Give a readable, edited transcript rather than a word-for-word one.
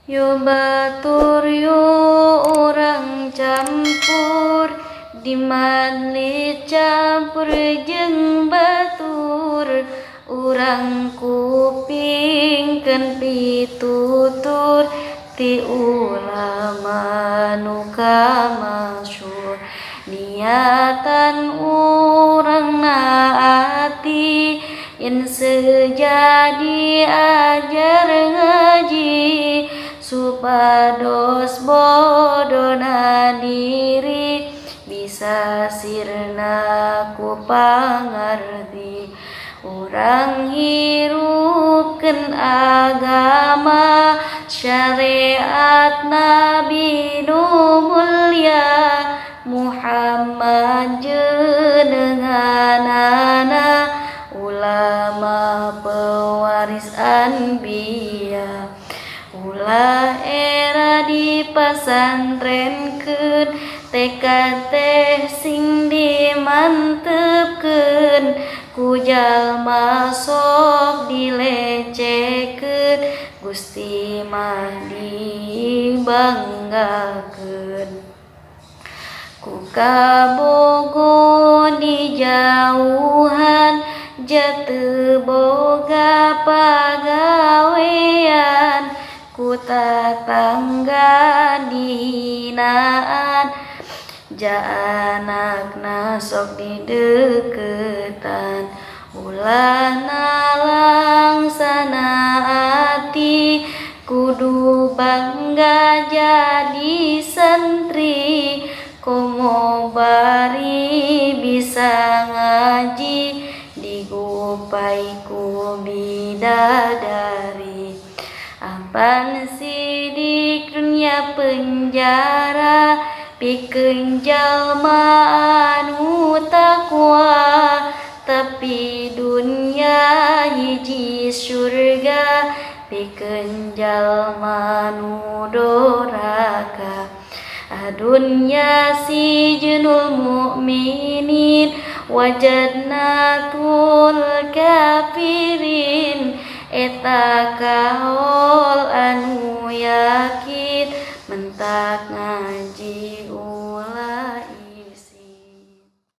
Yo batur yo urang campur di majlis campur jeung batur urang kupingkeun pitutur ti ulama nu kamasyhur niatan urang naati yen sejadi ajar ngaji supados bodona diri bisa sirna ku pangarti urang hirupkeun agama syariat Nabi nu mulia Muhammad jenenganana ulama pewaris anbiya ulah era dipasantrenkeun tekad teh sing dimantepkeun ku jalma sok dilecehkeun Gusti mah dibanggakeun ku kabogo dijauhan ja teu boga pagawean ku tatangga dihinaan ja anakna sok dideukeutan ulah nalangsana ati kudu bangga jadi santri komo bari bisa ngaji digupai ku bidadari apan sidik dunya penjara pikeun jalma anu takwa tapi dunya hiji surga pikeun jalma nu doraka. Dunya sijnul mukminin wa jannatul kafirin eta kaol anu yakin mentak ngaji.